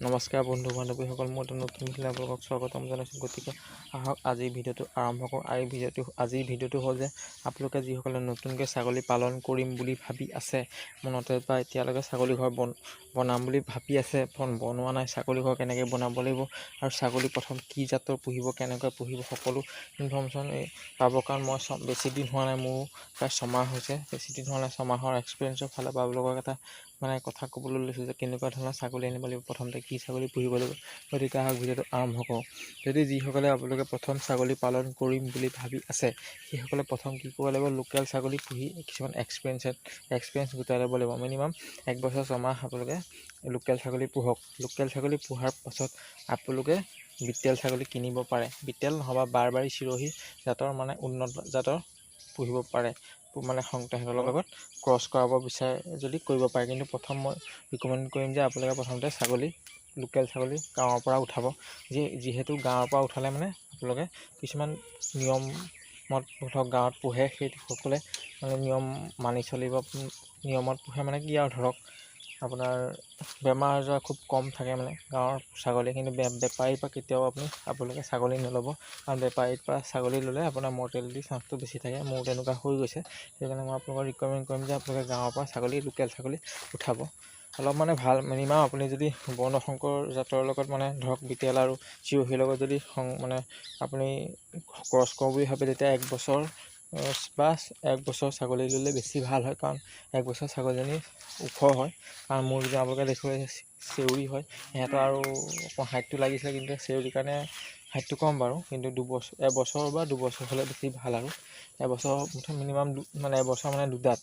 নমস্কাৰ বন্ধু বান্ধৱীসকল, মই এটা নতুন ভিডিঅ'লৈ আপোনালোকক স্বাগতম জনাইছোঁ। গতিকে আহক, আজিৰ ভিডিঅ'টো আৰম্ভ কৰোঁ। আৰু আজিৰ ভিডিঅ'টো হ'ল যে আপোনালোকে যিসকলে নতুনকৈ ছাগলী পালন কৰিম বুলি ভাবি আছে মনতে বা এতিয়ালৈকে ছাগলী ঘৰ বনাম বুলি ভাবি আছে, বনোৱা নাই, ছাগলী ঘৰ কেনেকৈ বনাব লাগিব আৰু ছাগলী প্ৰথম কি জাতৰ পুহিব, কেনেকৈ পুহিব, সকলো ইনফৰ্মেশ্যন পাব। কাৰণ মই বেছি দিন হোৱা নাই, মোৰ প্ৰায় 6 মাহ হৈছে। বেছি দিন হোৱা নাই, 6 মাহৰ এক্সপিৰিয়েঞ্চৰ ফালৰ পৰা আপোনালোকক এটা মানে কথা ক'বলৈ লৈছোঁ যে কেনেকুৱা ধৰণৰ ছাগলী আনিব লাগিব, প্ৰথমতে কি ছাগলী পুহিব লাগিব। গতিকে আহক, ভিডিঅ'টো আৰম্ভ কৰোঁ। যদি যিসকলে আপোনালোকে প্ৰথম ছাগলী পালন কৰিম বুলি ভাবি আছে, সেইসকলে প্ৰথম কি কৰিব লাগিব? লোকেল ছাগলী পুহি কিছুমান এক্সপিৰিয়েঞ্চ গোটাই ল'ব লাগিব। মিনিমাম এক বছৰ 6 মাহ আপোনালোকে লোকেল ছাগলী পোহক। লোকেল ছাগলী পোহাৰ পাছত আপোনালোকে বিটেল ছাগলী কিনিব পাৰে। বিটেল নহ'বা বাৰবাৰী, চিৰহী জাতৰ, মানে উন্নত জাতৰ পুহিব পাৰে। মানে তেহেঁতৰ লগত ক্ৰছ কৰাব বিচাৰে যদি কৰিব পাৰে। কিন্তু প্ৰথম মই ৰিকমেণ্ড কৰিম যে আপোনালোকে প্ৰথমতে ছাগলী, লোকেল ছাগলী গাঁৱৰ পৰা উঠাব। যিহেতু গাঁৱৰ পৰা উঠালে মানে আপোনালোকে কিছুমান নিয়মত, ধৰক গাঁৱত পোহে, সেইসকলে মানে নিয়ম মানি চলিব। নিয়মত পোহে মানে কি আৰু, ধৰক আপোনাৰ বেমাৰ আজাৰ খুব কম থাকে মানে গাঁৱৰ ছাগলী। কিন্তু বেপাৰীৰ পৰা কেতিয়াও আপোনালোকে ছাগলী নল'ব। কাৰণ বেপাৰীৰ পৰা ছাগলী ল'লে আপোনাৰ মৰ্টেলিটি চান্সটো বেছি থাকে। মোৰ তেনেকুৱা হৈ গৈছে। সেইকাৰণে মই আপোনালোকক ৰিকমেণ্ড কৰিম যে আপোনালোকে গাঁৱৰ পৰা ছাগলী, লোকেল ছাগলী উঠাব। অলপ মানে ভাল, মিনিমাম আপুনি যদি বৰ্ণশংকৰ জাতৰ লগত, মানে ধৰক বিটেল আৰু চিৰহীৰ লগত যদি মানে আপুনি ক্ৰছ কৰোঁ বুলি ভাবে, তেতিয়া এক বছৰ বা এক বছৰ ছাগলী ল'লে বেছি ভাল হয়। কাৰণ এক বছৰ ছাগলীজনী ওখ হয়। কাৰণ মোৰ যদি আপোনালোকে দেখিব, চেউৰী হয় সিহঁতৰ আৰু অকণ হাইটটো লাগিছিলে, কিন্তু চেউৰীৰ কাৰণে হাইটটো কম বাৰু। কিন্তু 2 বছৰ, এবছৰ বা 2 বছৰ হ'লে বেছি ভাল। আৰু এবছৰ মুঠতে মিনিমাম, মানে এবছৰ মানে দুদাঁত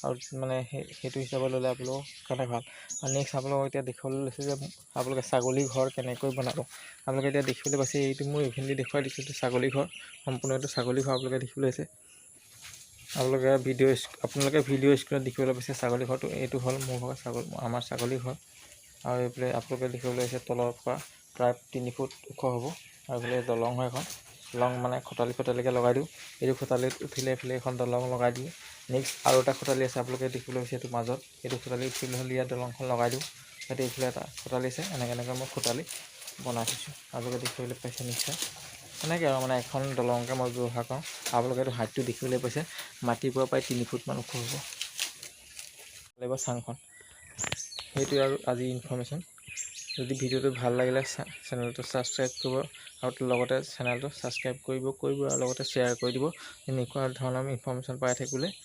আৰু মানে সেইটো হিচাপত ল'লে আপোনালোকৰ কাৰণে ভাল। আৰু নেক্সট আপোনালোকক এতিয়া দেখুৱাবলৈ লৈছোঁ যে আপোনালোকে ছাগলী ঘৰ কেনেকৈ বনাব। আপোনালোকে এতিয়া দেখিবলৈ পাইছে, এইটো মোৰ এইখিনি দেখুৱাই দিছোঁ, এইটো ছাগলী ঘৰ সম্পূৰ্ণ। এইটো ছাগলী ঘৰ আপোনালোকে দেখিবলৈ পাইছে। আপোনালোকে ভিডিঅ' স্ক্ৰীণত দেখিবলৈ পাইছে ছাগলী ঘৰটো। এইটো হ'ল মোৰ ভাগৰ ছাগলী, আমাৰ ছাগলী ঘৰ। আৰু এইফালে আপোনালোকে দেখিবলৈ পাইছে, তলৰ পৰা প্ৰায় 3 ফুট ওখ হ'ব। আৰু এইফালে দলং হয় এখন। দলং মানে খটালি খটালিকৈ লগাই দিওঁ। এইটো খটালিত উঠিলে এইফালে এখন দলং লগাই দিওঁ। নেক্সট আৰু এটা খটালি আছে, আপোনালোকে দেখিবলৈ পাইছে এইটো মাজত। এইটো খটালি উঠিবলৈ হ'লে ইয়াত দলংখন লগাই দিওঁ। ইয়াতে এইফালে এটা খটালি আছে। এনেকৈ এনেকৈ মই খটালি বনাই থৈছোঁ, আপোনালোকে দেখিবলৈ পাইছে নিশ্চয়। এনেকৈ আৰু মানে এখন দলংকে মই ব্যৱহাৰ কৰোঁ। আপোনালোকে এইটো হাইটটো দেখিবলৈ পাইছে, মাটিৰ পৰা প্ৰায় 3 ফুটমান ওখ হ'ব লাগিব চাংখন। সেইটোৱে আৰু আজি ইনফৰ্মেশ্যন। যদি ভিডিঅ'টো ভাল লাগিলে চেনেলটো ছাবস্ক্ৰাইব কৰিব আৰু লগতে চেনেলটো ছাবস্ক্ৰাইব কৰিব কৰিব আৰু লগতে শ্বেয়াৰ কৰি দিব, এনেকুৱা ধৰণৰ ইনফৰ্মেশ্যন পাই থাকিবলৈ।